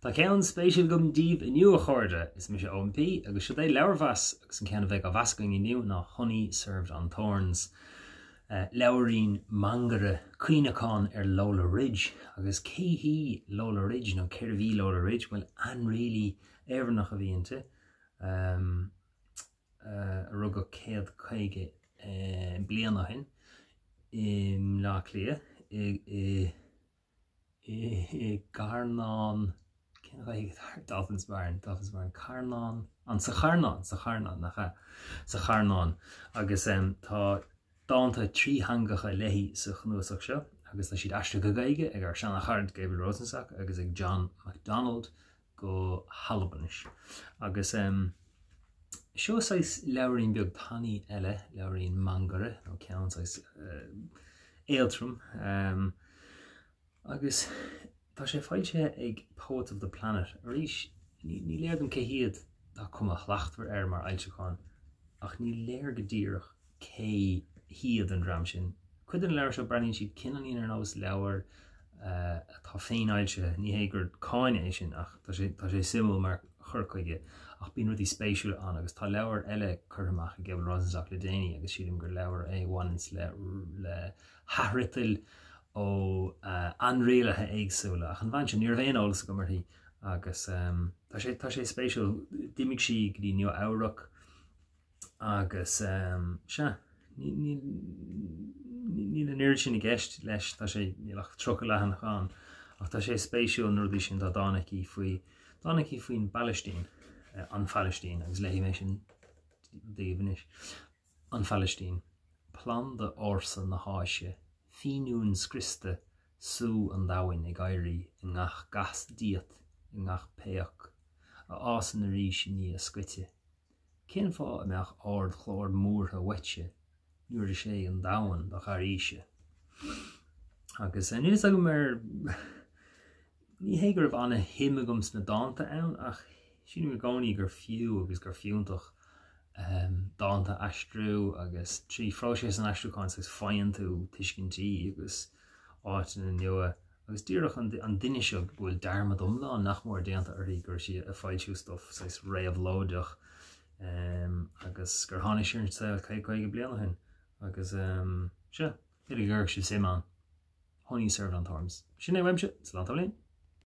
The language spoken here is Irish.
Tá ceann spéisiúil agam daoibh inniu, a chairde! Is mise Eoin P. agus seo é Leabharmheas agus an ceann a bheidh á mheas againn inniu ná Honey Served on Thorns, leabhairín mangaire cuimhneachán ar Lola Ridge. Agus cé hí Lola Ridge nó cérbh í Lola Ridge? Bhuel, ainrialaí Éireannach a bhí inti, a rugadh 150 bliain ó shin i mBleá Cliath i i gCarnán, cén Ghaeilge atá ar Dolphin's Barn, Dolphin's Barn, Carnán, an sa Charnán, sa Charnán, nach ea? Sa Charnán. Agus tá dánta trítheangacha léi sa chnuasach seo agus tá siad aistrithe go Gaeilge ag ár seana-chara Gabriel Rosenstock agus ag John MacDonald go hAlbainis. Agus seo saghas leabhairín beag tanaí eile, leabhairín mangaire, nó ceann saghas éadtrom. Agus tá sé foilsithe ag Poets of the Planet. Arís, ní léir dom cé hiad, tá cuma shlachtmhar air mar fhoilseachán, ach ní léir go díreach cé hiad an dream sin. Cuid de na leabhair seo, breathnaíonn siad cineáilín ar nós leabhair atá féinfhoilsithe. Ní hé gur cáineadh é sin ach tá sé, tá sé suimiúil mar chur chuige. Ach bíonn rudaí spéisiúla ann agus tá leabhar eile curtha amach ag Gabriel Rosenstock le déanaí agus sílim gur leabhar é a bhaineanns le, le hathfhriotail ó ainrialaithe éagsúla. Ach an bhean seo, ní raibh aon eolas agam uirthi agus tá sé, tá sé spéisiúil. D'imigh sí go dtí Nua Eabhrac Agus sea, níl an oiread sin i gceist leis, tá sé, níl ach 30 leathanach ann, ach tá sé spéisiúil na rudaí sin, tá dán aici faoi, dán aici faoin bPalaistín, an Phalaistín, agus léifidh mé sin daoibh anois. An Phalaistín, planda ársa na hÁise, fíniúin scriosta, sú an domhain ag éirí i ngach gas díot, i ngach péac, a fhásann arís i ndiaidh a scoite. Cén fáth a mbeadh ardchlár múrtha uaitse nuair is é an domhan do gharraíse? Agus níl fhios agam ar ní hé go raibh ana-shuim agam sna dánta ann ach sílim i gcónaí gur fiú agus gur fiúntach dánta a aistriú agus trí phróiseas an aistriúcháin saghas faigheann tú tuiscintí agus áiteanna nua Agus díreach an duine seo go bhfuil dearmad iomlán nach mór déanta uirthi go raibh sí ag foilsiú stuff saghas réabhlóideach agus gur tháinig sí ar an saol 150 bliain ó shin agus sea, b'fhéidir go gcuirfeadh sibh suim ann. Honey Served on Thorns. Sin é uaimse, slán tamaillín!